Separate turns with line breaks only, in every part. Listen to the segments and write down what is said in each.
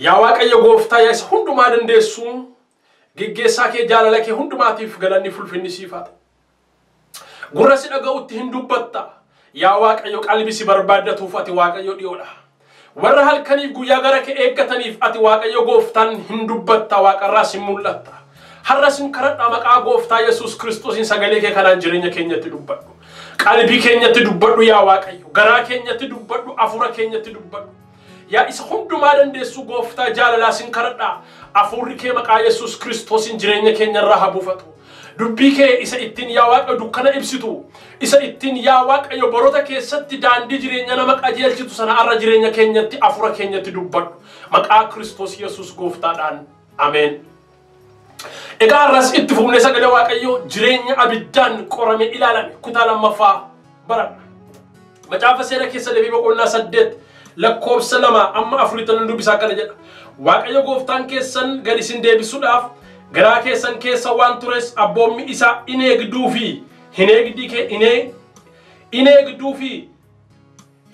Yaa Waaqayyo gooftaa yaa isa hundumaa dandeessu geggeessaa kee jaalala kee hundumaatiif galanni fulfinni siif haa ta'u. Gurra si dhaga'utti hin dubbatta. Yaa Waaqayyo qalbii si barbaaddatuuf ati Waaqayyo dhiyoodha. Warra halkaniif guyyaa gara kee eeggataniif ati Waaqayyo gooftaan hin dubbatta, waaqarraas hin mul'atta. Har'a sin kadhadha maqaa gooftaa Yesuus Kiristoosiin sagalee kee kanaan jireenya keenyatti dubbadhu. Qalbii keenyatti dubbadhu yaa Waaqayyo. Garaa keenyatti dubbadhu, hafuura keenyatti dubbadhu. Yaa isa hundumaa dandeessu gooftaa jaalalaa sin kadhadha. Hafuurri kee maqaa Yesuus Kiristoosiin jireenya keenyarraa haa buufatu. Dubbii kee isa ittiin yaa Waaqayyo dukkana ibsitu, isa ittiin yaa Waaqayyo baroota keessatti daandii jireenya nama qajeelchitu sana har'a jireenya keenyatti hafuura keenyatti dubbadhu. Maqaa Kiristoos Yesuus gooftaadhaan. Ameen. Egaa har'as itti fufnee sagalee Waaqayyoo jireenya abiddaan qorame ilaalame kutaa lammaffaa baranna. Macaafa seera keessa deebii boqonnaa 8 lakkoofsa 2 amma 4 dubbisaa akkana jedha. Waaqayyo gooftaan keessan gad isin deebisuudhaaf garaa keessan keessa waan tures abboommi isaa in eegduu fi hin eegdii kee in eegduu fi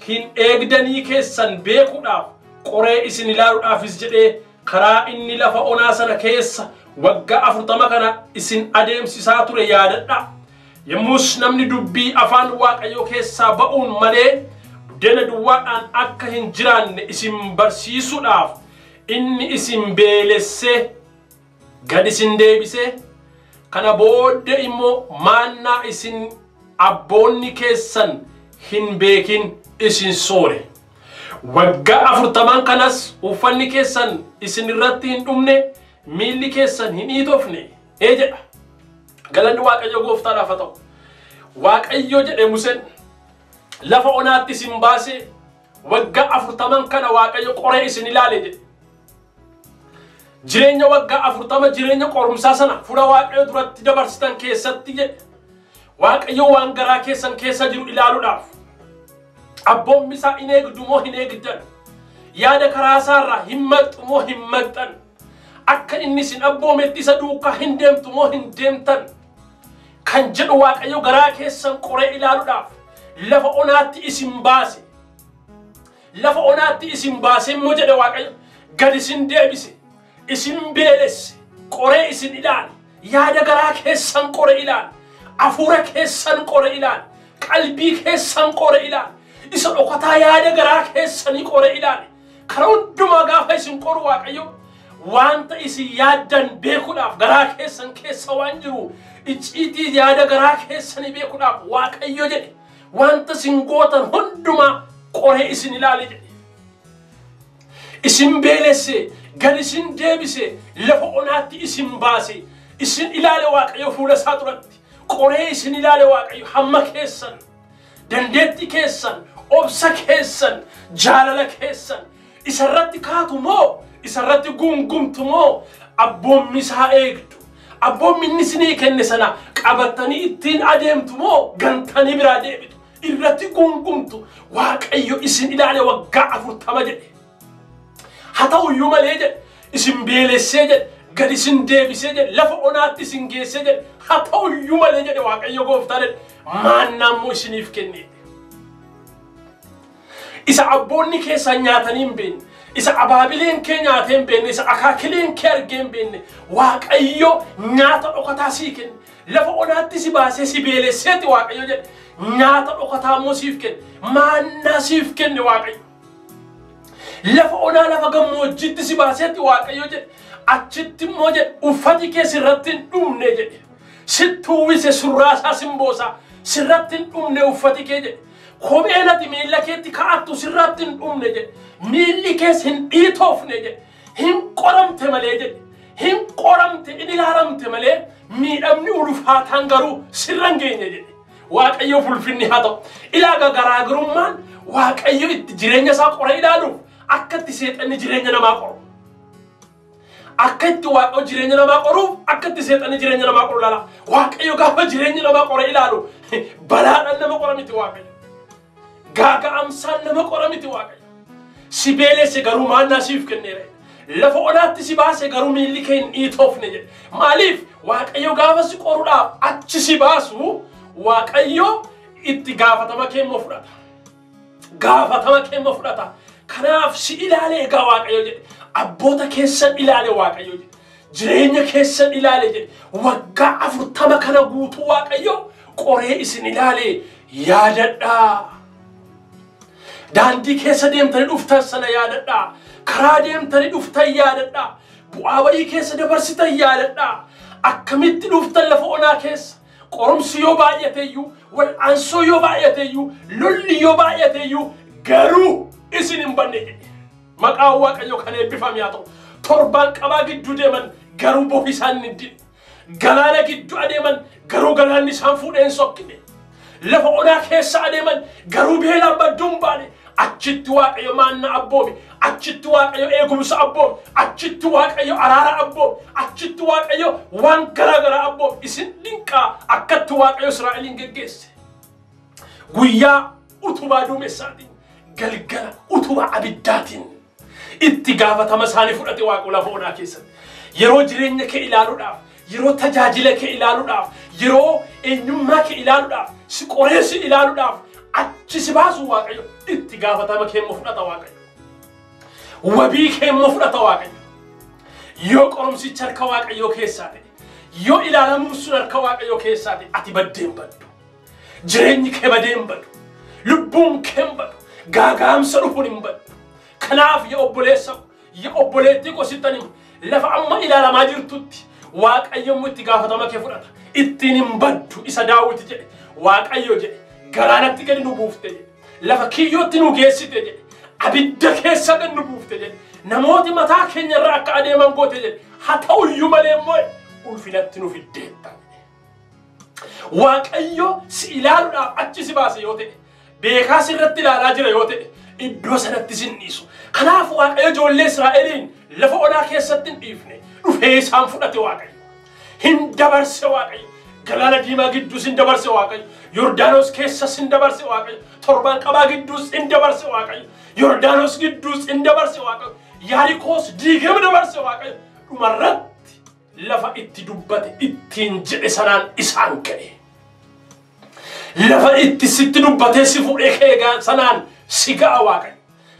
hin eegdanii keessan beekuudhaaf qoree isin ilaaluudhaafis jedhee karaa inni lafa onaa sana keessa waggaa 40 kana isin adeemsisaa ture yaadadha. Yommus namni dubbii afaan Waaqayyoo keessaa ba'uun malee buddeena duwwaadhaan akka hin jiraanne isin barsiisuudhaaf inni isin beelessee gad isin deebisee kana booddee immoo maannaa isin abboonni keessan hin beekin isin soore. Waggaa 40 kanas uffanni keessan isin irratti hin dhumne, miilli keessan hin dhiitofne jedha. Galanni Waaqayyo gooftaadhaaf haa ta'u. Waaqayyo jedhe Museen lafa onaatti isin baasee waggaa 40 kana Waaqayyo qoree isin ilaale jedhe. Jireenya waggaa 40 jireenya qorumsaa sana fuula Waaqayyo duratti dabarsitan keessatti jedhe. Waaqayyo waan garaa keessan keessa jiru ilaaluudhaaf abboommi isaa in eegdu moo hin eegdan, yaada karaa isaarraa hin maqxu moo hin maqxan, akka inni isin abboometti isa duukaa hin deemtu moo hin deemtan kan jedhu Waaqayyo garaa keessan qoree ilaaluudhaaf lafa onaatti isin baase. Lafa onaatti isin baase immoo jedhe Waaqayyo gad isin deebise, isin beelesse, qoree isin ilaale, yaada garaa keessan qoree ilaale, hafuura keessan qoree ilaale, qalbii keessan qoree ilaale, isa dhokataa yaada garaa keessanii qoree ilaale. Karaa hundumaa gaafa isin qoru Waaqayyo wanta isin yaaddan beekuudhaaf garaa keessan keessa waan jiru icciitii yaada garaa keessanii beekuudhaaf Waaqayyo jedhe wanta isin gootan hundumaa qoree isin ilaale jedhe. Isin beelesse, gad isin deebise, lafa onaatti isin baase, isin ilaale Waaqayyo fuula isaa duratti qoree isin ilaale Waaqayyo hamma keessan, dandeettii keessan, obsa keessan, jaalala keessan isarratti kaatu moo isarratti gungumtu moo abboommi isaa eegdu, abboommi inni isinii kenne sana qabattanii ittiin adeemtu moo gantanii biraa deebitu, irratti gungumtu. Waaqayyo isin ilaale waggaa 40 jedhe. Haa ta'uyyuu malee jedhe isin beelessee jedhe, gad isin deebisee jedhe, lafa onaatti isin geessee jedhe. Haa ta'uyyuu malee jedhe Waaqayyo gooftaan jedhe maannaa immoo isiniif kenne. Isa abboonni keessan nyaatanii hin beekne, isa abaabileen kee nyaatee hin beekne, isa akaakileen kee argee hin beekne Waaqayyo nyaata dhokataa sii kenne. Lafa onaatti si baasee si beelesseeti Waaqayyo jedhe nyaata dhokataa immoo siif kenne, maannaa siif kenne Waaqayyo. Lafa onaa lafa gammoojjiitti si baaseetti Waaqayyo jedhe achitti immoo jedhe uffati kee sirratti hin dhumne jedhe. Sitti uwwise surraasaa simboosaa sirratti hin dhumne uffati kee jedhe. Kopheen ati miilla keetti kaa'attu sirratti hin dhumne jedhe. Miilli kees hin dhiitoofne jedhe. Hin qoramte malee jedhe. Hin qoramte, hin ilaalamte malee miidhamni ulfaataan garuu sirra hin geenye jedhe. Waaqayyo fulfinni haa ta'u. Ilaaga garaagarummaan Waaqayyo itti jireenya isaa qoree ilaaluuf akka itti seexanni jireenya namaa qoru. Akka itti Waaqayyo jireenya namaa qoruuf akka itti seexanni jireenya namaa qoru ilaala. Waaqayyo gaafa jireenya namaa qoree ilaalu balaadhaan nama qora miti Waaqayyo. Gaaga'amsaan nama qora miti Waaqayyo. Si beelesse garuu maannaa siif kenneera. Lafa onaatti si baase garuu miilli kee hin dhiitoofne jedhe. Maaliif Waaqayyo gaafa si qoruudhaaf achi si baasu Waaqayyo itti gaafatama kee immoo fudhata. Gaafatama kee immoo fudhata. Kanaaf si ilaalee egaa Waaqayyo jedhe. Abboota keessan ilaale Waaqayyo jedhe. Jireenya keessan ilaale jedhe. Waggaa 40 kana guutuu Waaqayyo qoree isin ilaale yaadadhaa. Daandii keessa deemtanii dhuftan sana yaadadhaa. Karaa deemtanii dhuftan yaadadhaa. Bu'aa bayii keessa dabarsitan yaadadhaa. Akkamitti dhuftan lafa onaa keessa. Qorumsi yoo baay'ateeyyuu, wal'aansoo yoo baay'ateeyyuu, lolli yoo baay'ateeyyuu garuu isin hin banne jedhe. Maqaan Waaqayyoo kan eebbifame haa ta'u. Torbaan qabaa gidduu deeman garuu bofi isaan hin didne. Galaana gidduu adeeman garuu galaanni isaan fuudhee hin sokkine. Lafa onaa keessa adeeman garuu beelaan badduu hin baane. Achitti Waaqayyo maanna abboome. Achitti Waaqayyo eegumsa abboome. Achitti Waaqayyo araara abboome. Achitti Waaqayyo waan garaa garaa abboome. Isin dinqaa akkatti Waaqayyo Israa'eliin geggeesse. Guyyaa utubaa duumessaatiin, galgala utubaa abiddaatiin itti gaafatama isaanii fudhate Waaqayyo lafa onaa keessatti. Yeroo jireenya kee ilaaluudhaaf, yeroo tajaajila kee ilaaluudhaaf, yeroo eenyummaa kee ilaaluudhaaf, si qoree si ilaaluudhaaf achi si baasu Waaqayyo itti gaafatama kee immoo fudhata Waaqayyo. Wabii kee immoo fudhata Waaqayyo. Yoo qorumsichi harka Waaqayyoo keessaa ta'e, yoo ilaalamuun sun harka Waaqayyoo keessaa ta'e, ati baddee hin baddu. Jireenyi kee badee hin badu. Lubbuun kee hin badu. Gaagaamsa dhufuun hin badu. Kanaaf yaa obboleessa ko, yaa obboleettii ko sittan hima. Lafa amma ilaalamaa jirtutti Waaqayyo immoo itti gaafatama kee fudhata. Ittiin hin baddu isa Daawit jedhe. Waaqayyo jedhe galaanatti gadi nu buufte jedhe. Lafa kiyyootti nu geessite jedhe. Abidda keessa gad nu buufte jedhe. Namooti mataa keenya irra akka adeeman goote jedhe. Haa ta'uyyuu malee immoo ulfinatti nu fiddeetta jedhe. Waaqayyo si ilaaluudhaaf achi si baase yoo ta'e, beekaa sirratti ilaalaa jira yoo ta'e, iddoo sanatti sin dhiisu. Kanaaf Waaqayyo ijoollee Israa'eliin lafa onaa keessatti hin dhiifne. Dhufee isaan fudhate Waaqayyo. Hin dabarse Waaqayyo. Galaana diimaa gidduus hin dabarse Waaqayyo. Yordaanos keessas hin dabarse Waaqayyo. Torbaan qabaa gidduus hin dabarse Waaqayyo. Yordaanos gidduus hin dabarse Waaqayyo. Yaarikoos diigame dabarse Waaqayyo. Dhumarratti lafa itti dubbate ittiin jedhe sanaan isaan ga'e. Lafa itti sitti dubbatee si fuudhee ka'e sanaan si ga'a Waaqayyo.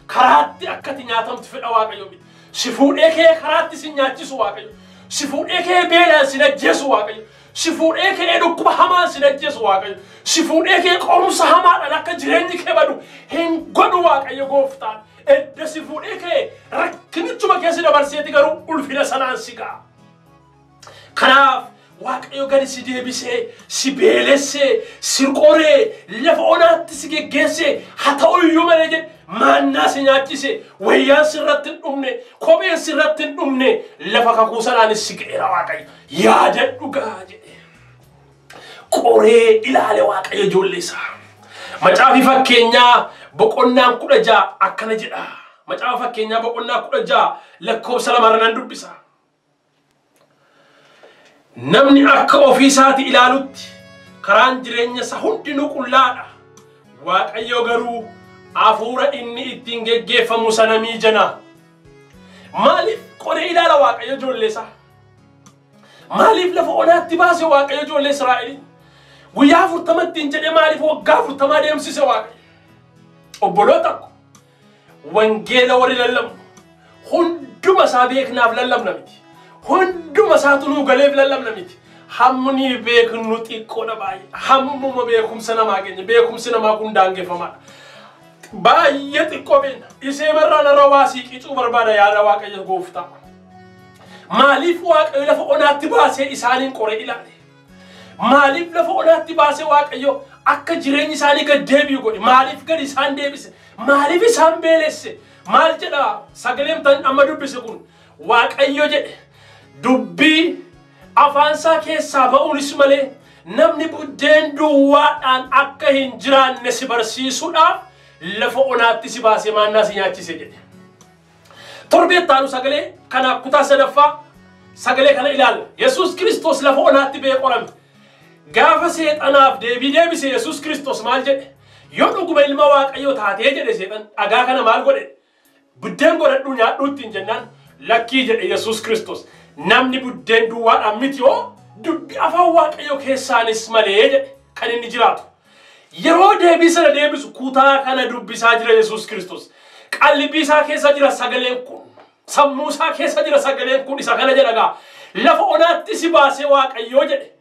Karaatti akkati nyaatamtu fedha Waaqayyo miti. Si fuudhee ka'ee karaatti si nyaachisu Waaqayyo. Si fuudhee ka'ee beelaan si ajjeesu Waaqayyo. Si fuudhee ka'ee dhukkuba hamaan si ajjeesu Waaqayyo. Si fuudhee ka'ee qorumsa hamaadhaan akka jireenyi kee badu hin godhu Waaqayyo gooftaan. Edda si fuudhee ka'ee rakkinichuma keessa dabarseeti garuu ulfina sanaan si ga'a. Kanaaf Waaqayyo gadi si deebisee, si beelessee, si qoree, lafa onaatti si geggeessee, haa ta'uyyuu malee jedhe maannaa si nyaachise, wayyaan sirratti hin dhumne, kopheen sirratti hin dhumne, lafa kakuu sanaanis si ga'eera Waaqayyo. Yaadadhu gaa jedhe. Qoree ilaale Waaqayyo ijoollee isaa. Macaafi fakkeenyaa boqonnaan 16 akkana jedha. Macaafa fakkeenyaa boqonnaa 16 lakkoofsa 2 irra nan dubbisa. Namni akka ofii isaati ilaalutti karaan jireenya isaa hundinuu qullaadha. Waaqayyo garuu hafuura inni ittiin geggeeffamu sana miijana. Maaliif qoree ilaala Waaqayyo ijoollee isaa? Maaliif lafa onaatti baase Waaqayyo ijoollee Israa'elii? Guyyaa 40 ittiin jedhee maaliif waggaa 40 deemsise Waaqayyo? Obboloota ko, wangeela warri lallabnu hunduma isaa beeknaaf lallabna miti. Hunduma isaatu nuu galeef lallabna miti. Hammuni beeknu xiqqoodha baay'ee. Hammuma beekumsa namaa keenya. Beekumsi namaa kun daangeffamaadha. Baay'ee xiqqoo beekna. Isee barraa narra waa siiqicuu barbaada yaada Waaqayyo gooftaa. Maaliif Waaqayyo lafa onaatti baasee isaaniin qoree ilaale? Maaliif lafa onaatti baasee Waaqayyo akka jireenyi isaanii gad deebi'u godhe? Maaliif gad isaan deebise? Maaliif isaan beelesse? Maal jedha sagaleen tan amma dubbise kun? Waaqayyo jedhe dubbii afaansaa keessaa ba'uunis malee namni buddeen duwwaadhaan akka hin jiraanne si barsiisuudhaaf lafa onaatti si baasee maannaa si nyaachise jedhe. Torbee taanu sagalee kana kutaa sadaffaa sagalee kana ilaalla. Yesuus Kiristoos lafa onaatti ba'ee qorame. Gaafa seexanaaf deebii deebise Yesuus Kiristoos maal jedhe? Yoo dhuguma ilma Waaqayyoo taatee jedhe seexan dhagaa kana maal godhe? Buddeen godhadhuu nyaadhuu ittiin jennaan lakkii jedhe Yesuus Kiristoos. Namni buddeen duwwaadhaan miti yoo dubbi afaan Waaqayyoo keessaanis malee jedhe kan inni jiraatu. Yeroo deebii sana deebisu kutaa kana dubbisaa jira Yesuus Kiristoos. Qalbii isaa keessa jira sagaleen kun. Sammuu isaa keessa jira sagaleen kun isa kana jedha gaa. Lafa onaatti si baasee Waaqayyoo jedhe.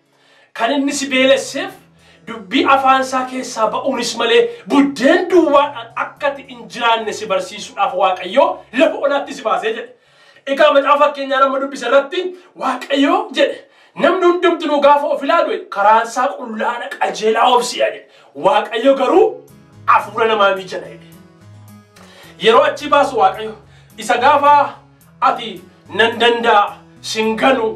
Kan inni si beelesseef dubbii afaan isaa keessaa ba'uunis malee buddeen duwwaadhaan akka ati hin jiraanne si barsiisuudhaaf Waaqayyoo lafa onaatti si baasee jedhe. Egaa macaafa fakkeenyaa nama dubbisa irratti Waaqayyoo jedhe. Namni hundumtinuu gaafa of ilaalu karaan isaa qullaadha qajeelaa of si'a jedhe. Waaqayyo garuu hafuura namaa miijana jedhe. Yeroo achi baasu Waaqayyo isa gaafa ati nan danda'a singanu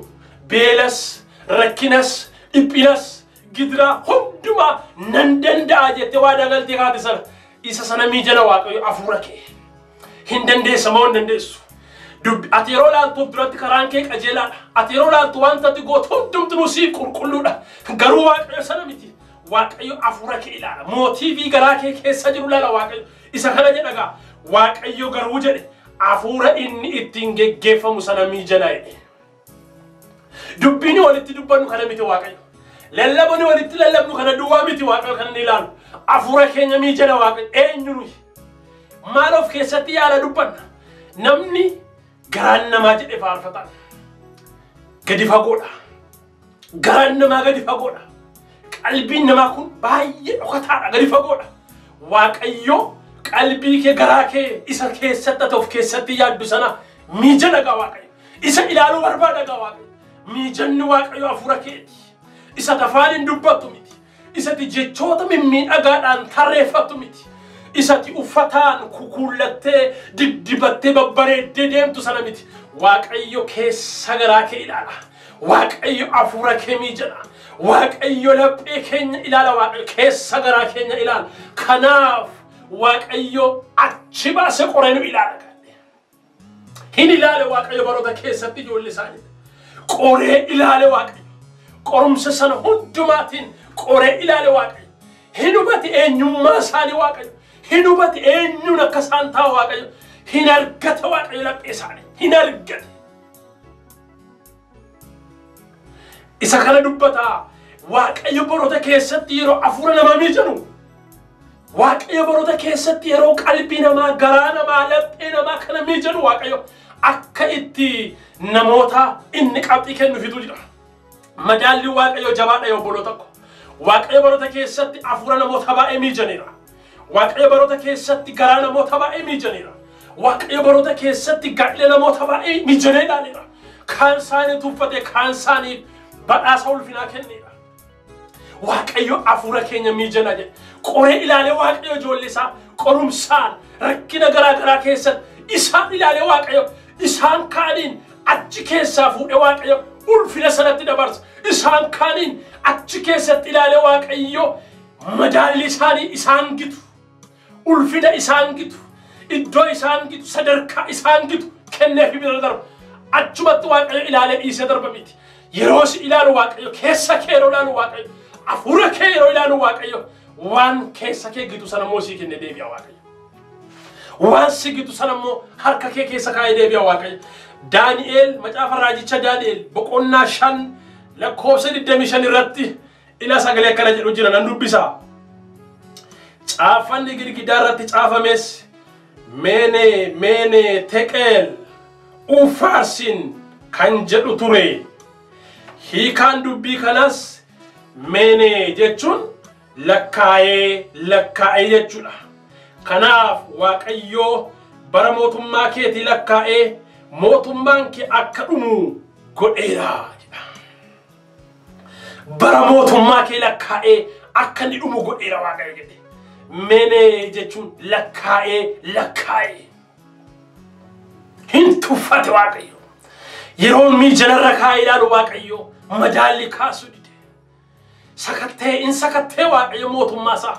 beelas rakkinas dhiphinas gidiraa hundumaa nan danda'a jettee waadaa galtee kaate sana isa sana miijana Waaqayyo hafuura kee. Hin dandeessa moo hin dandeessu? Ati yeroo ilaaltuuf duratti karaan kee qajeelaadha. Ati yeroo ilaaltu wanta ati gootu hundumtinuu siif qulqulluudha. Garuu Waaqayyo sana miti. Waaqayyo hafuura kee ilaala. Mootii fi garaa kee keessa jiru ilaala Waaqayyo. Isa kana jedha gaa. Waaqayyo garuu jedhe hafuura inni ittiin geggeeffamu sana miijana jedhe. Dubbiin walitti dubbannu kana miti Waaqayyo. Lallabni walitti lallabnu kana duwwaa miti Waaqayyo kan inni ilaalu. Hafuura keenya miijana Waaqayyo. Eenyu nuyi? Maal of keessatti yaala dubbanna? Namni garaan namaa jedhe faarfataan gadi fagoodha. Garaan namaa gadi fagoodha. Qalbiin namaa kun baay'ee dhokataadha gadi fagoodha. Waaqayyo qalbii kee garaa kee isa keessatti ati of keessatti yaaddu sana miijana gaa Waaqayyo. Isa ilaaluu barbaada gaa Waaqayyo. Miijanni Waaqayyo hafuura keeti. Isa afaan hin dubbattu miti. Isati jechoota mimmiidhagaadhaan tarreeffattu miti. Isati uffataan kukuullattee diddibattee babbareeddee deemtu sana miti. Waaqayyo keessa garaa kee ilaala. Waaqayyo hafuura kee miijana. Waaqayyo laphee keenya ilaala. Waaqayyo keessa garaa keenya ilaala. Kanaaf Waaqayyo achi baasee qoree nu ilaala. Hin ilaale Waaqayyo baroota keessatti ijoollee isaa jedhe. Qoree ilaale Waaqayyo. Qorumsa sana hundumaatiin qoree ilaale Waaqayyo. Hin hubate eenyummaa isaanii Waaqayyo. Hin hubate eenyuun akka isaan ta'a Waaqayyo. Hin argate Waaqayyo laphee isaanii. Hin argate. Isa kana dubbataa Waaqayyo baroota keessatti yeroo hafuura namaa miijanu. Waaqayyo baroota keessatti yeroo qalbii namaa, garaa namaa, laphee namaa kana miijanu Waaqayyo akka itti namoota inni qabxii kennuufitu jira. Madaalli Waaqayyo jabaadha yoo obboloota ko. Waaqayyo baroota keessatti hafuura namoota baay'ee miijaneera. Waaqayyo baroota keessatti garaa namoota baay'ee miijaneera. Waaqayyo baroota keessatti gaa'ela namoota baay'ee miijanee ilaaleera. Kaan isaanii tuffate, kaan isaaniif badhaasa ulfinaa kenneera. Waaqayyo hafuura keenya miijana jedhe. Qoree ilaalee Waaqayyo ijoollee isaa qorumsaan rakkina garaa garaa keessatti isaan ilaalee Waaqayyo isaan kaaniin achi keessaa fuudhee Waaqayyo ulfina sanatti dabarsa. Isaan kaaniin achi keessatti ilaalee Waaqayyo madaalli isaanii isaan gitu. Ulfina isaan gitu. Iddoo isaan gitu. Sadarkaa isaan gitu kenneefi bira darba. Achumatti Waaqayyo ilaalee dhiisee darba miti. Yeroo si ilaalu Waaqayyo keessa kee yeroo ilaalu Waaqayyo hafuura kee yeroo ilaalu Waaqayyo waan keessa kee gitu sana immoo sii kennee deebi'a Waaqayyo. Waan si gitu sana immoo harka kee keessa kaa'ee deebi'a Waaqayyo. Daani'eel macaafa raajicha Daani'eel boqonnaa 5 lakkoofsa 25 irratti ila sagalee akkana jedhu jira nan dubbisa. Caafanni girgidaa irratti caafames meene meene teqeel ufaarsin kan jedhu ture. Hiikaan dubbii kanas meene jechuun lakkaa'ee lakkaa'ee jechuudha. Kanaaf Waaqayyo bara mootummaa keetii lakkaa'ee mootummaan kee akka dhumu godheera jedha. Bara mootummaa kee lakkaa'ee akka inni dhumu godheera Waaqayyo jedhe. Meene jechuun lakkaa'ee lakkaa'ee. Hin tuffate Waaqayyo. Yeroo miijanarra kaa'ee ilaalu Waaqayyo madaalli kaasuu dide. Sakattee in sakattee Waaqayyo mootummaa isaa.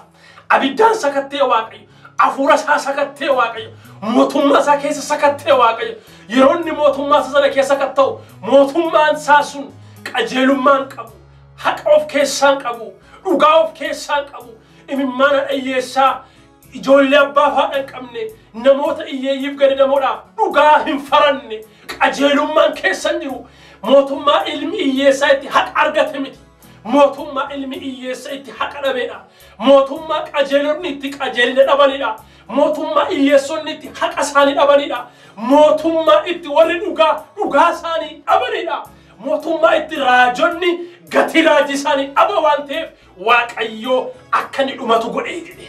Abiddaan sakattee Waaqayyo. Hafuura isaa sakattee Waaqayyo. Mootummaa isaa keessa sakattee Waaqayyo. Yeroo inni mootummaa isaa sana keessa sakatta'u mootummaan isaa sun qajeelummaan qabu. Haqa of keessaan qabu. Dhugaa of keessaan qabu. Imimmaan dhayyeessaa ijoollee abbaa haadha hin qabne namoota hiyyeeyyiif gadi namoodhaaf dhugaa hin faranne qajeelummaan keessa hin jiru. Mootummaa ilmi hiyyeessaa itti haqa argate miti. Mootummaa ilmi hiyyeessaa itti haqa dhabeedha. Mootummaa qajeelonni itti qajeelina dhabanidha. Mootummaa hiyyeessonni itti haqa isaanii dhabanidha. Mootummaa itti warri dhugaa dhugaa isaanii dhabanidha. Mootummaa itti raajonni gatii raajii isaanii dhaba waan ta'eef Waaqayyo akka inni dhumatu godhee jedhe.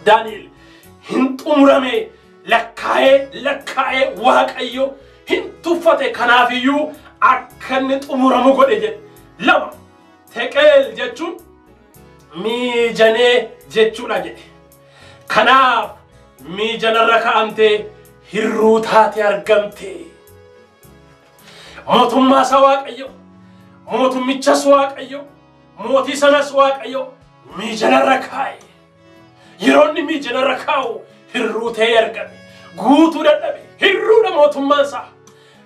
Daani'el hin xumurame lakkaa'ee lakkaa'ee Waaqayyo hin tuffate kanaafiyyuu akka inni xumuramu godhe jedhe. 2 Teqeel jechuun miijanee jechuudha jedhe. Kanaaf miijanarra kaa'amtee hirruu taate argamte. Mootummaa isaa Waaqayyo, mootummichas Waaqayyo, mootii sanas Waaqayyo miijanarra kaa'e. Yeroo inni miijanarra kaa'u hirruu ta'ee argame. Guutuu dadhabe. Hirruudha mootummaan isaa.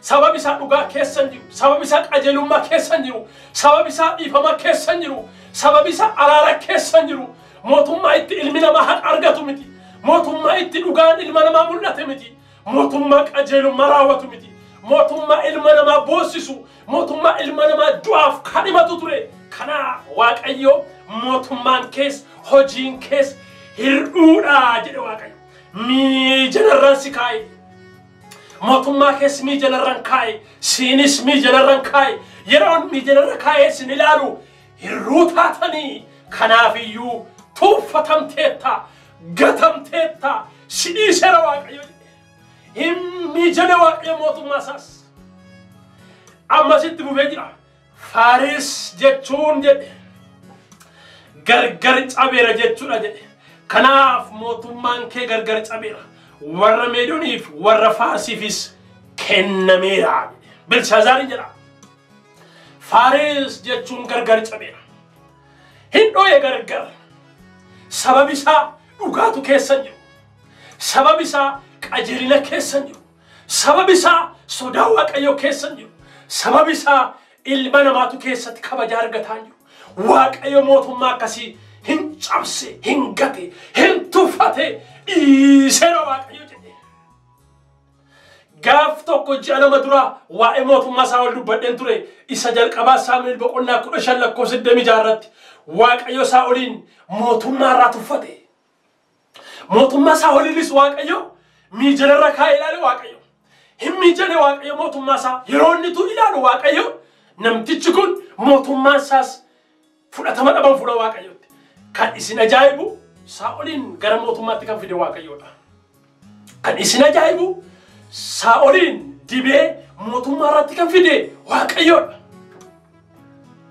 Sabab isaa dhugaa keessa hin jiru. Sabab isaa qajeelummaa keessa hin jiru. Sabab isaa dhiifama keessa hin jiru. Sabab isaa araara keessa hin jiru. Mootummaa itti ilmi namaa haqa argatu miti. Mootummaa itti dhugaan ilma namaa mul'ate miti. Mootummaa qajeelummaa raawwatu miti. Mootummaa ilma namaa boosisu. Mootummaa ilma namaa du'aaf kadhimatu ture. Kanaaf Waaqayyo mootummaan kees hojiin kees hir'uudha jedhe Waaqayyo. Miijanarraan si kaa'e. Mootummaa kees miijanarraan kaa'e. Siinis miijanarraan kaa'e. Yeroon miijanarra kaa'ee sin ilaalu hir'uu taatanii kanaafiyyuu tuffatamteetta, gatamteetta, si dhiiseera Waaqayyo jedhe. Hin miijane Waaqayyo mootummaa isaas. Ammasitti bufee jira. Faaris jechuun jedhe gargar cabeera jechuudha jedhe. Kanaaf mootummaan kee gargar cabeera. Warra Meedooniif warra Faarsiifis kennameera. Bilshaazaariin jedha. Faaris jechuun gargar cabeera. Hin dhooye gargar. Sabab isaa dhugaatu keessa hin jiru. Sabab isaa qajeelina keessa hin jiru. Sabab isaa sodaa Waaqayyoo keessa hin jiru. Sabab isaa ilma namaatu keessatti kabaja argataa hin jiru. Waaqayyo mootummaa akkasii hin cabse, hin gate, hin tuffate, dhiiseera Waaqayyo jedhe. Gaaf tokko ji'a 2 dura waa'ee mootummaa isaa ol dubbadheen ture. Isa jalqabaa Saamu'eel boqonnaa 15 lakkoofsa 26 irratti Waaqayyo Saa'oliin mootummaa irraa tuffate. Mootummaa Saa'oliinis Waaqayyo miijanarra kaa'ee ilaale Waaqayyo. Hin miijane Waaqayyo mootummaa isaa. Yeroo inni tu ilaalu Waaqayyo namtichi kun mootummaan isaas fudhatama dhaban fuula Waaqayyootti. Kan isin ajaa'ibu Saa'oliin gara mootummaatti kan fide Waaqayyoodha. Kan isin ajaa'ibu Saa'oliin dibee mootummaa irratti kan fide Waaqayyoodha.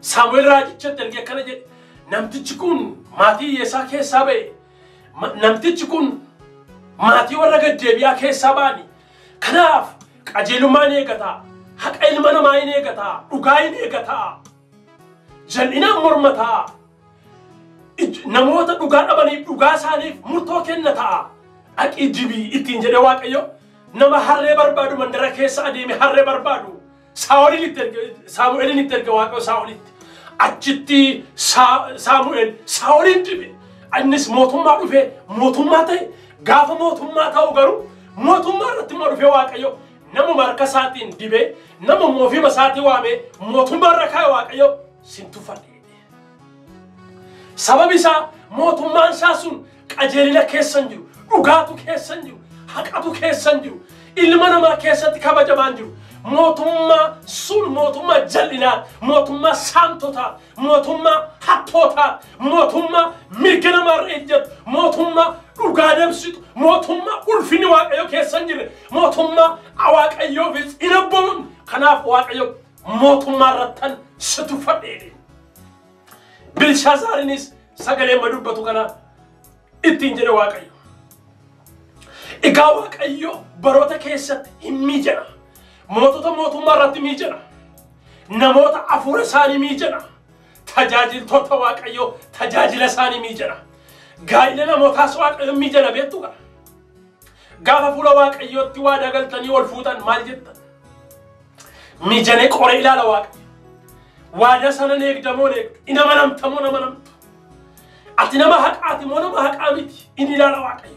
Saamu'eel raajichatti ergee akkana jedhe. Namtichi kun maatii hiyyeessaa keessaa ba'e. Namtichi kun maatii warra gaddeebi'aa keessaa ba'ani. Kanaaf qajeelummaa ni eegata. Haqa ilma namaa ni eegata. Dhugaa ni eegata. Jal'inaan mormata. Namoota dhugaa dhabaniif dhugaa isaaniif murtoo kenna ta'a. Dhaqii dibii ittiin jedhe Waaqayyo. Nama harree barbaadu mandara keessa adeeme harree barbaadu. Saamu'eelin itti erge Waaqayyo Saa'olitti. Achitti Saamu'eel Saa'oliin dibe. Innis mootummaa dhufe mootummaa ta'e. Gaafa mootummaa ta'u garuu mootummaa irratti immoo dhufe Waaqayyo namuma harka isaatiin dibe, namuma ofiima isaatii waame mootummaa irra kaa'e Waaqayyo sin tuffadhe. Sabab isaa mootummaan isaa sun qajeelina keessa hin jiru, dhugaatu keessa hin jiru, haqatu keessa hin jiru, ilma namaa keessatti kabajamaa hin jiru. Mootummaa sun mootummaa jal'inaa, mootummaa saamtotaa, mootummaa hattootaa, mootummaa mirga namaarra ejjetu, mootummaa dhugaa dabsitu, mootummaa ulfinni Waaqayyo keessa hin jirre, mootummaa Waaqayyoofis hin abboomamne. Kanaaf Waaqayyo mootummaa irrattan si tuffadhe. Bilshaazaarinis sagalee amma dubbatu kana ittiin jedhe Waaqayyo. Egaa Waaqayyo baroota keessatti hin miijana. Mootota mootummaa irratti miijana. Namoota hafuura isaanii miijana. Tajaajiltoota Waaqayyo tajaajila isaanii miijana. Gaa'ila namootaas Waaqayyo miijana beektu kana. Gaafa fuula Waaqayyootti waadaa galtanii ol fuutan maal jettan? Miijanee qoree ilaala Waaqayyo. Waadaa sana ni eegdamoo ni eegdu. Inni amanamtamoo ni amanamtu. Ati nama haqaati moo nama haqaa miti? Inni ilaala Waaqayyo.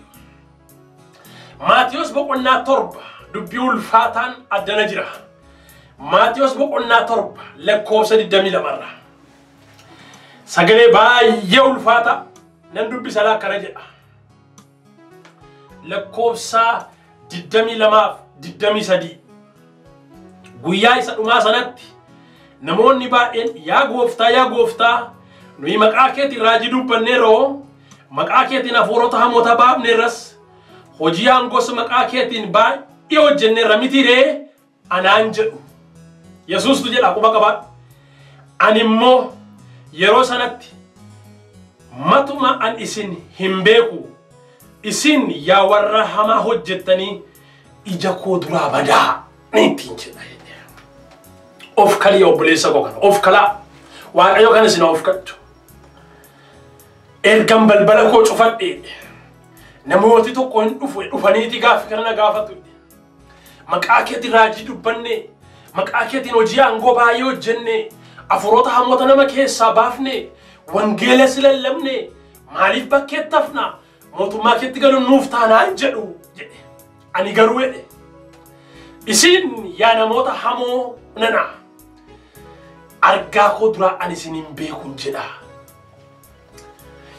Maatiyos boqonnaa 7 dubbii ulfaataan addana jira. Maatiyos boqonnaa 7 lakkoofsa 22 irra. Sagalee baay'ee ulfaata nan dubbisa akkana jedha. Lakkoofsa 22 23. Guyyaa isa dhumaa sanatti namoonni baay'een yaa gooftaa yaa gooftaa nuyi maqaa keetiin raajii dubbanneerroo maqaa keetiin hafuurota hamoota baafneerras hojii aangoos maqaa keetiin baay'ee hojjenneerra mitiree anaan jedhu. Yesuustu jedha quba qabaadhu. Ani immoo yeroo sanatti matuma an isin hin beeku isin yaa warra hamaa hojjettanii ija koo duraa badaa ni ittiin jedha. Of kalii obboleessa koo kana of kalaa Waaqayyo kana isin of kadhu. Ergan balbala koo cufadhe namooti tokko hin dhufu dhufaniiti gaaffii kana na gaafatu. Maqaa keetiin raajii dubbanne maqaa keetiin hojii aangoo baay'ee hojjenne hafuurota hamoota nama keessaa baafne wangeela si lallabne maaliif bakkeetti hafna mootummaa keetti galuun nuuf taanaan jedhu jedhe. Ani garuu jedhe isin yaa namoota hamoo nana argaa koo duraa ani isin hin beekun jedha.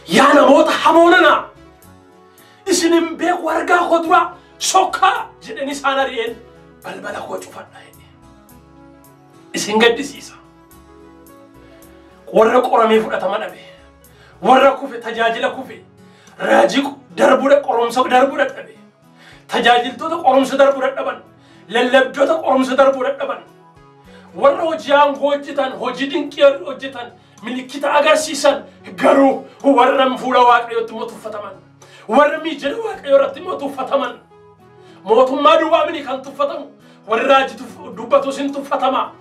Yaa namoota hamoo nana isin hin beeku argaa koo duraa sokkaa jedhanii isaan ari'een balbala koo cufadha jedhe. Isin gaddisiisa. Warra qoramee fudhatama dhabe, warra kufe tajaajila kufe, raajii darbuudha qoromsa darbuu dadhabe, tajaajiltoota qoromsa darbuu dadhaban, lallabdoota qoromsa darbuu dadhaban, warra hojii aangoo hojjetan, hojii dinqii hojjetan, milikkita agarsiisan garuu warra fuula Waaqayyootti immoo tuffataman, warra miijana Waaqayyoo irratti immoo tuffataman, mootummaa duwwaa mini kan tuffatamu, warri raajii dubbatus hin tuffatama.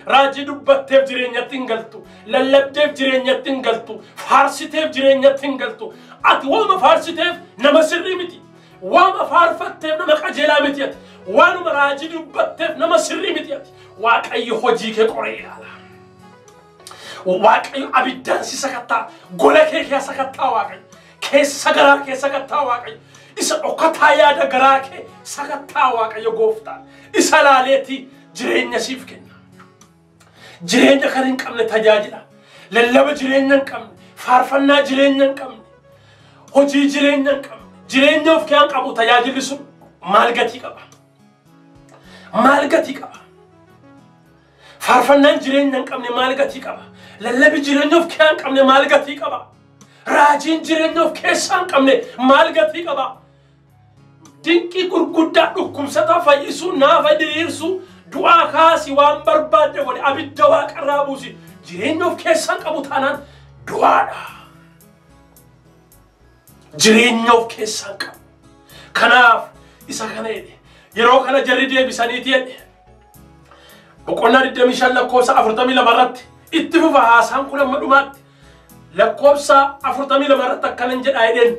Raajii dubbatteef jireenyatti hin galtu, lallabdeef jireenyatti hin galtu, faarsiteef jireenyatti hin galtu. Ati waanuma faarsiteef nama sirrii miti, waanuma faarfatteef nama qajeelaa miti ati, waanuma raajii dubbatteef nama sirrii miti ati. Waaqayyo hojii kee qoree ilaala. Waaqayyo abiddaan si sakattaa, gola kee keessa sakattaa Waaqayyo, keessa garaa kee sakattaa Waaqayyo, isa dhokataa yaada garaa kee sakattaa Waaqayyo gooftaan, isa laaleetii jireenya siif kenna. Jireenya kan hin qabne tajaajila, lallaba jireenya hin qabne, faarfannaa jireenya hin qabne, hojii jireenya hin qabne, jireenya of kee hin qabu tajaajilli sun maal gatii qaba? Maal gatii qaba? Faarfannaan jireenya hin qabne maal gatii qaba? Lallabi jireenya of kee hin qabne maal gatii qaba? Raajiin jireenya of keessaa hin qabne maal gatii qaba? Dinqii gurguddaa dhukkubsataa fayyisuu, naafa diriirsuu, du'aa kaasi waan barbaadde godhe abidda waaqarraa buusi jireenya of keessaa qabu taanaan du'aadha. Jireenya of keessaa qabu. Kanaaf isa kana jedhe yeroo kana jarri deebisaniiti jedhe boqonnaa 25 lakkoofsa 42 irratti itti fufa haasaan kun amma dhumaatti lakkoofsa 42 irratti akkanan jedha jedheen.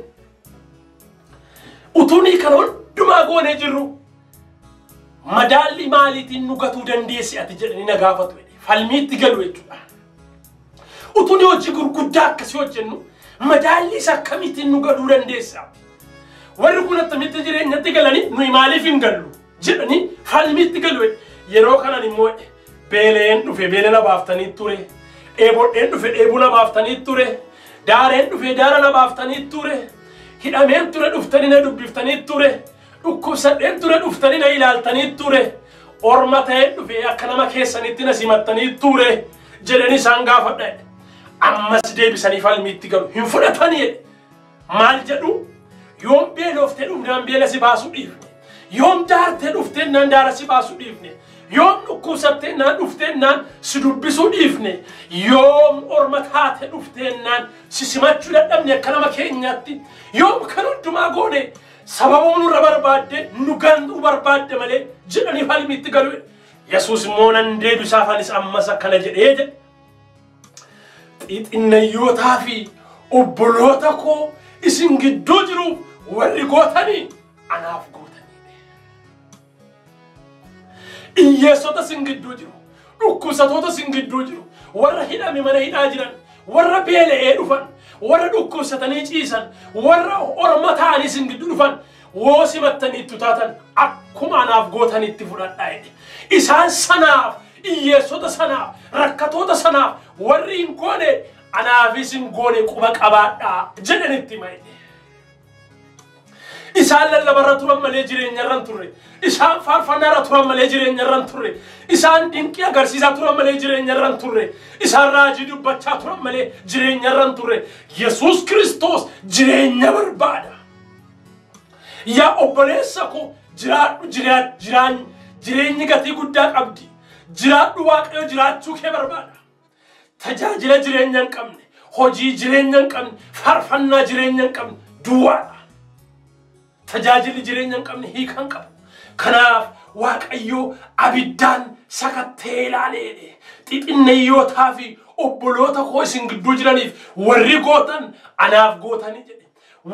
Utuu kana hundumaa goonee jirru madaalli maaliitiin nu gatuu dandeessi ati jedhanii na gaafatu jedhe. Falmiitti galu jechuudha. Utuu hojii gurguddaa akkasii hojjennu madaalli isa akkamiitiin nu gatuu dandeessi ati? Warri kun attamitti jireenyatti galanii nuyi maaliif hin gallu jedhanii falmiitti galu jedhe. Yeroo kanan immoo beeleen dhufe beela na baaftanii ture, dheebodheen dhufe dheebuu na baaftanii ture, daareen dhufe daara na baaftanii ture, hidhameen ture dhuftanii na dubbiftanii ture, dhukkubsadheen ture dhuftanii na ilaaltanii ture, orma ta'ee dhufe akka nama keessanitti na simattanii ture jedhanii isaan gaafadha. Ammas deebisanii falmiitti galu hin fudhatanii jedhe. Maal jedhu? Yoom beeloftee dhufnaan beela si baasuu dhiifne, yoom daartee dhuftee naan daara si baasuu dhiifne, yoom dhukkubsattee naan dhuftee naan si dubbisuu dhiifne, yoom orma taate dhuftee naan si simachuu dadhabne akka nama keenyaatti, yoom kan hundumaa goone sababa nurra barbaadde nu ganuu barbaadde malee jedhanii falmiitti galu. Yesuus immoo nan deebisaaf anis ammas akkana jedhee jedhe. Xixinnayyootaa fi obboloota koo isin gidduu jiruuf warri gootanii anaaf gootanii. Hiyyeessota isin gidduu jiru, dhukkubsatoota isin gidduu jiru, warra hidhame mana hidhaa jiran, warra beela'ee dhufan, warra dhukkubsatanii ciisan, warra orma ta'anii isin gidduu dhufan, woo simattanii itti taatan akkuma anaaf gootanitti fudhadhaa jedhe. Isaan sanaaf, hiyyeessota sanaaf, rakkatoota sanaaf warri hin goone anaafis hin goone quba qabaadhaa jedhanitti hima. Isaan lallabarra turan malee jireenyarra hin turre. Isaan faarfannaarra turan malee jireenyarra hin turre. Isaan dinqii agarsiisaa turan malee jireenyarra hin turre. Isaan raajii dubbachaa turan malee jireenyarra hin turre. Yesuus Kiristoos jireenya barbaada. Yaa obboleessa koo jiraadhu, jireenyi gatii guddaa qabdi. Jiraadhu, Waaqayyo jiraachuu kee barbaada. Tajaajila jireenya hin qabne, hojii jireenya hin qabne, faarfannaa jireenya hin qabne duwwaadha. Tajaajilli jireenya hin qabne hiika hin qabu. Kanaaf Waaqayyo abiddaan sakattee ilaaleedhe. Xixinneeyyootaa fi obboloota koo isin gidduu jiraniif warri gootan anaaf gootanii jedhe.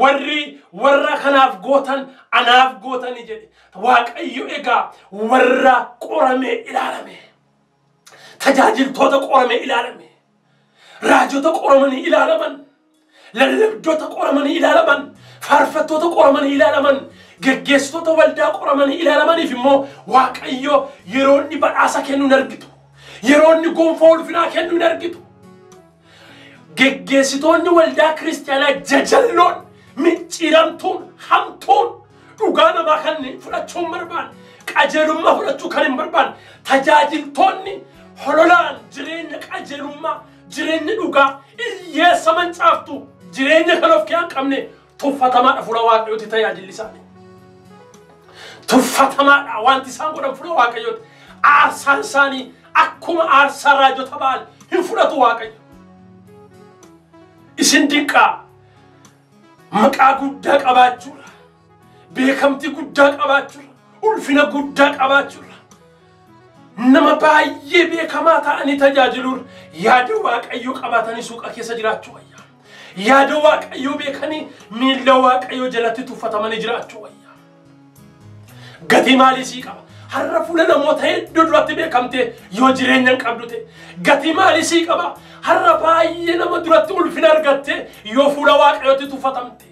Warri warra kanaaf gootan anaaf gootanii jedhe. Waaqayyo egaa warra qoramee ilaalame. Tajaajiltoota qoramee ilaalame. Raajota qoramanii ilaalaman. Lallabdoota qoramanii ilaalaman. Faarfattoota qoramanii ilaalaman. Geggeessitoota waldaa qoramanii ilaalamaniif immoo Waaqayyo yeroo inni badhaasa kennu hin argitu. Yeroo inni gonfoo ulfinaa kennu hin argitu. Geggeessitoonni waldaa kiristaanaa jajalloon, micciiramtuun, hamtuun, dhugaa namaa kan fudhachuu hin barbaanne, qajeelummaa fudhachuu kan hin barbaanne, tajaajiltoonni hololaan jireenya qajeelummaa, jireenya dhugaa, hiyyeessa mancaaftu, jireenya kan of keessaa hin qabne tuffatamaadha fuula Waaqayyooti tajaajilli isaanii. Tuffatamaadha wanti isaan godhan fuula Waaqayyooti. Aarsaan isaanii akkuma aarsaa raajota Ba'aal hin fudhatu Waaqayyo. Isin dinqaa maqaa guddaa qabaachuudha. Beekamtii guddaa qabaachuudha. Ulfina guddaa qabaachuudha. Nama baay'ee beekamaa ta'anii tajaajiluun yaada Waaqayyoo qabaatanii suuqa keessa jiraachuu wayya. Yaada Waaqayyoo beekanii miilla Waaqayyoo jalatti tuffatamanii jiraachuu wayya. Gatii maalii sii qaba? Har'a fuula namoota hedduu duratti beekamtee yoo jireenya hin qabdu ta'e. Gatii maalii sii qaba? Har'a baay'ee nama duratti ulfina argattee yoo fuula Waaqayyootti tuffatamte.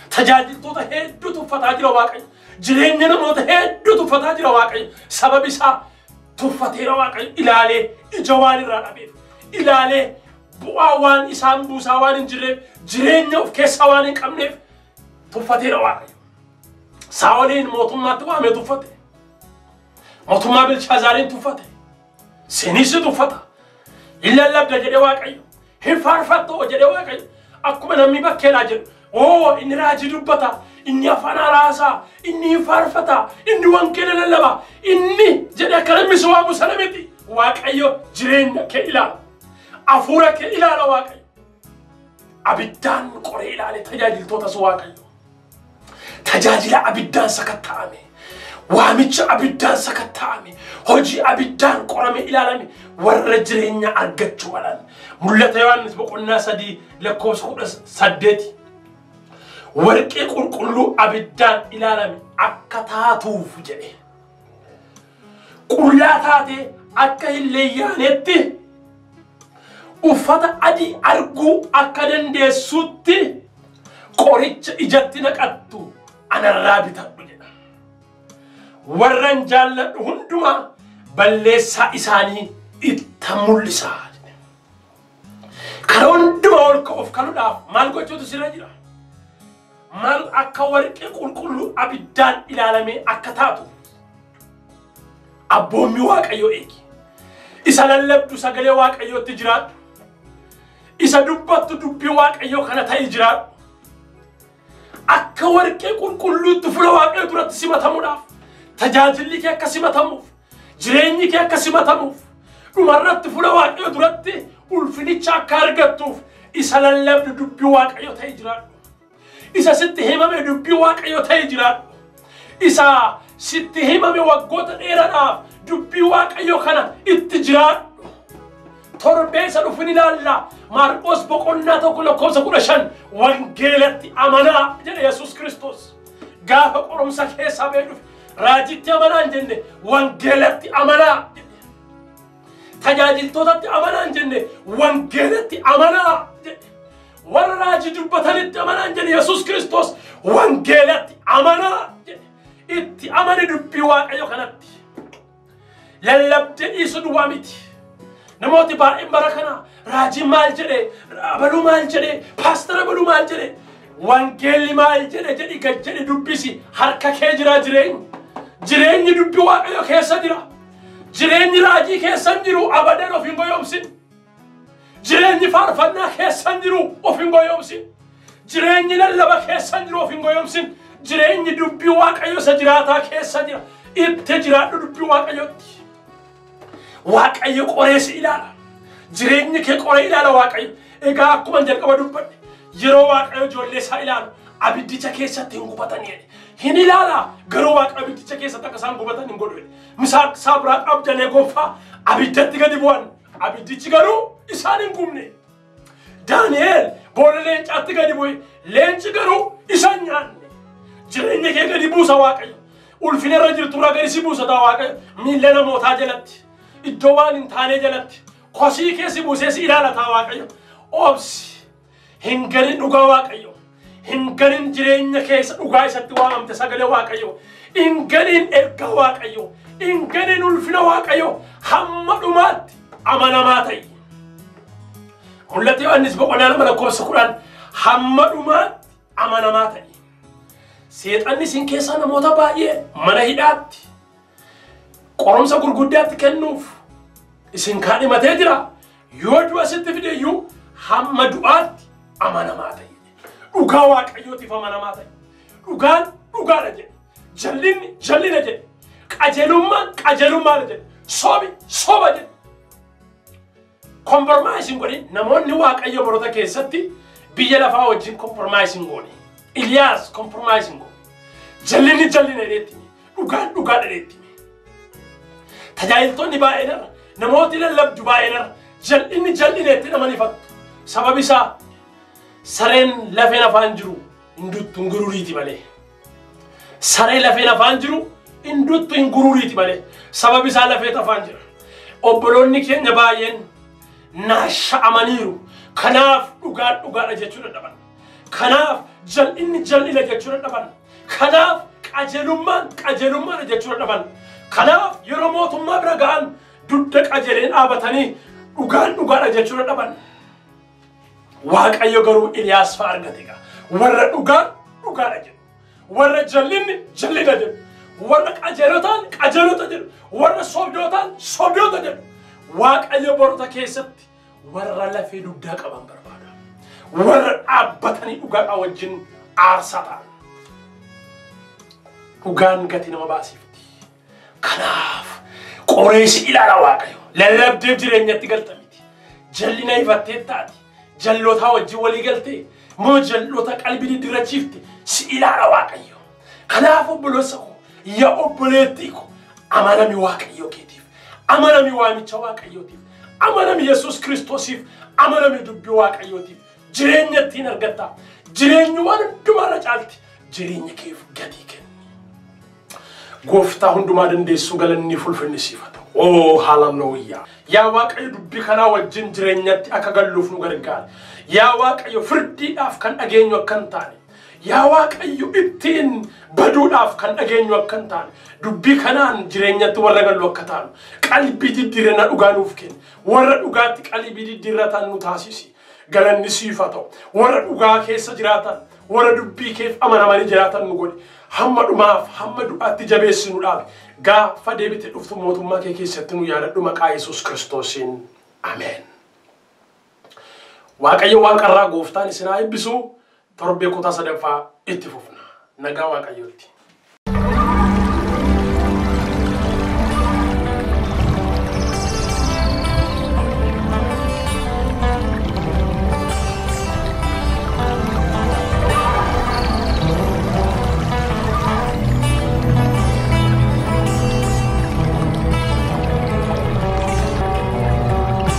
Tajaajiltoota hedduu tuffataa jira Waaqayyo. Jireenya namoota hedduu tuffataa jira Waaqayyo. Sababi isaa tuffateera Waaqayyo ilaalee ija waan irraa dhabeef. Ilaalee bu'aa waan isaan buusaa waan hin jirreef, jireenya of keessaa waan hin qabneef tuffateera Waaqayyo. Saa'oliin mootummaatti waamee tuffate. Mootummaa Bilshaazaariin tuffate. Sinis tuffata. Hin lallabda jedhee Waaqayyo. Hin faarfattoo jedhee Waaqayyo. Akkuma namni bakkeedhaa jedhu. Oo inni raajii dubbata, inni afaan haaraa, inni hin faarfata, inni wangeela lallaba, inni jedhee akka namni si waamu sana miti. Waaqayyo jireenya kee ilaala. Hafuura kee ilaala Waaqayyo. Abiddaan qoree ilaale tajaajiltootas Waaqayyo. Tajaajila abiddaan sakatta'ame. Waamicha abiddaan sakatta'ame. Hojii abiddaan qorame ilaalame. Warra jireenya argachuu malan. Mul'ata Yohaannis boqonnaa 3 lakkoofsa 18. Warqee qulqulluu abiddaan ilaalame akka taatuuf jedhe. Qullaa taatee akka hin leeyyaanetti uffata adii arguu akka dandeessutti qoricha ijatti naqattu anarraa bitadhu jedha. Warran jaalladhu hundumaa balleessaa isaanii itti mul'isaa jedhe. Kana hundumaa ol ka'uuf kanuudhaaf maal gochuutu sirra jira? Maal akka warqee qulqulluu abiddaan ilaalamee akka taatu abboommii Waaqayyoo eegi. Isa lallabdu sagalee Waaqayyootti jiraadhu. Isa dubbattu dubbii Waaqayyoo kana ta'ee jiraadhu. Akka warqee qulqulluutti fuula Waaqayyoo duratti simatamuudhaaf, tajaajilli kee akka simatamuuf, jireenyi kee akka simatamuuf, dhumarratti fuula Waaqayyoo duratti ulfinicha akka argattuuf isa lallabdu dubbii Waaqayyoo ta'ee jiraadhu. Isa sitti himame dubbii Waaqayyoo ta'ee jiraadhu. Isa sitti himame waggoota dheeraadhaaf dubbii Waaqayyoo kana itti jiraadhu. Torbee isa dhufu ni ilaalla. Maarqos boqonnaa 1 lakkoofsa 15 wangeelatti amanaa jedhe Yesuus Kiristoos. Gaafa qorumsa keessaa ba'ee dhufe raajitti amanaa hin jenne, wangeelatti amanaa jedhe. Tajaajiltootatti amanaa hin jenne, wangeelatti amanaa jedhe. Warra raajii dubbatanitti amanaa hin jenne, Yesuus Kiristoos wangeelatti amanaa jedhe. Itti amani dubbii Waaqayyo kanatti. Lallabdee dhiisuu duwwaa miti. Namooti baay'een bara kana raajii maal jedhe, abaluu maal jedhe, paastara abaluu maal jedhe, wangeelli maal jedhe jedhi gad jedhi dubbisi. Harka kee jira jireenyi. Jireenyi dubbii Waaqayyo keessa jira. Jireenyi raajii keessa hin jiru, abadan of hin goyoomsin. Jireenyi faarfannaa keessa hin jiru, of hin goyoomsin. Jireenyi lallaba keessa hin jiru, of hin goyoomsin. Jireenyi dubbii Waaqayyo isa jiraataa keessa jira. Itti jiraadhu dubbii Waaqayyootti. Waaqayyo qoree si ilaala. Jireenyi kee qoree ilaala Waaqayyo. Egaa akkuma jalqaba dubbadhe yeroo Waaqayyo ijoollee isaa ilaalu abiddicha keessatti hin gubatan jedhe. Hin ilaala garuu Waaqayyo abiddicha keessatti akka isaan gubatan hin godhu jedhe. Misaaq Saabraaq Abdanee gonfaa abiddatti gadi bu'an. Abiddichi garuu isaan hin gubne. Daani'eel boolla leencaatti gadi bu'e. Leenci garuu isa hin nyaanne. Jireenya kee gadi buusa Waaqayyo. Ulfina irra jirtu irraa gadi si buusa taa Waaqayyo. Miilla namootaa jalatti. Iddoo waan hin taane jalatti. Kosii kee si buusee si ilaala taa Waaqayyo. Obsi. Hin ganin dhugaa Waaqayyo. Hin ganin jireenya keessa dhugaa isatti waamamte sagalee Waaqayyo. Hin ganin ergaa Waaqayyo. Hin ganin ulfina Waaqayyo. Hamma dhumaatti amanamaa ta'i. Mul'ata Yohaannis boqonnaa 2 lakkoofsa 10 hamma dhumaatti amanamaa ta'i. Seexanni isin keessaa namoota baay'ee mana hidhaatti qoromsa gurguddaatti kennuuf isin kaadhimatee jira. Yoo du'a sitti fide iyyuu hamma du'aatti amanamaa ta'i. Dhugaa Waaqayyootiif amanamaa ta'i. Dhugaan dhugaadha jedhe. Jallinni jallina jedhe. Qajeelummaan qajeelummaadha jedhe. Sobi soba jedhe. Compromise hin godhin. Namoonni Waaqayyo baroota keessatti biyya lafaa wajjin compromise hin goone. Iliyaas compromise hin goone. Jallinni jallina jedheetti hime. Dhugaan dhugaadha jedheetti hime. Tajaajiltoonni baay'een irra, namooti lallabdu baay'een irra, jal'inni jal'ina itti namanifattu. Sababi isaa sareen lafeen afaan jiru hin duttu hin gururiiti malee. Saree lafeen afaan jiru hin duttu hin gururiiti malee. Sababi isaa lafeet afaan jira. Obboloonni keenya baay'een naasha'amaniiru. Kanaaf dhugaan dhugaadha jechuu dadhaban. Kanaaf jal'inni jal'ina jechuu dadhaban. Kanaaf qajeelummaan qajeelummaadha jechuu dadhaban. Kanaaf yeroo mootummaa bira ga'an dugda qajeeleen dhaabatanii dhugaan dhugaadha jechuu dadhaban. Waaqayyo garuu Iliyaas fa'a argate egaa. Warra dhugaan dhugaadha jedhu. Warra jal'inni jal'ina jedhu. Warra qajeelotaan qajeelota jedhu. Warra sobdootaan sobdoota jedhu. Waaqayyo baroota keessatti warra lafee dugdaa qaban barbaada. Warra dhaabbatanii dhugaadhaa wajjin aarsaa ta'an. Dhugaan gatii nama baasifti. Kanaaf qoree si ilaala Waaqayyo. Lallabdeef jireenyatti galta miti. Jal'ina ifattee taati. Jallootaa wajjin walii galtee moo jalloota qalbii diddirrachiifte si ilaala Waaqayyo. Kanaaf obboleessa koo, yaa obboleettii koo, amanami Waaqayyo keetiif, amanami waamicha Waaqayyootiif, amanami Yesuus Kiristoosiif, amanami dubbii Waaqayyootiif. Jireenya ittiin argatta. Jireenyi waan hundumaarra caalti. Jireenya keef gatii kenni. Gooftaa hundumaa dandeessuu galanni fulfinni siif haa ta'u. Oo haaleluyyaa. Yaa Waaqayyo dubbii kanaa wajjin jireenyatti akka galluuf nu gargaari. Yaa Waaqayyo firdiidhaaf kan dhageenyu akka hin taane. Yaa Waaqayyo ittiin baduudhaaf kan dhageenyu akka hin taane. Dubbii kanaan jireenyatti warra gallu akka taanu. Qalbii diddiirannaa dhugaa nuuf kenni. Warra dhugaatti qalbii diddiirratan nu taasisi. Galanni siif haa ta'u. Warra dhugaa keessa jiraatan, warra dubbii keef amanamanii jiraatan nu godhi. Hamma dhumaaf, hamma du'aatti jabeessi nu dhaabi. Gaafa deebite dhuftu mootummaa kee keessatti nu yaadadhu maqaa Yesuus Kiristoosiin. Ameen. Waaqayyo waaqarraa gooftaan isin haa eebbisu. Torbee kutaa sadaffaa itti fufna. Nagaa Waaqayyootti.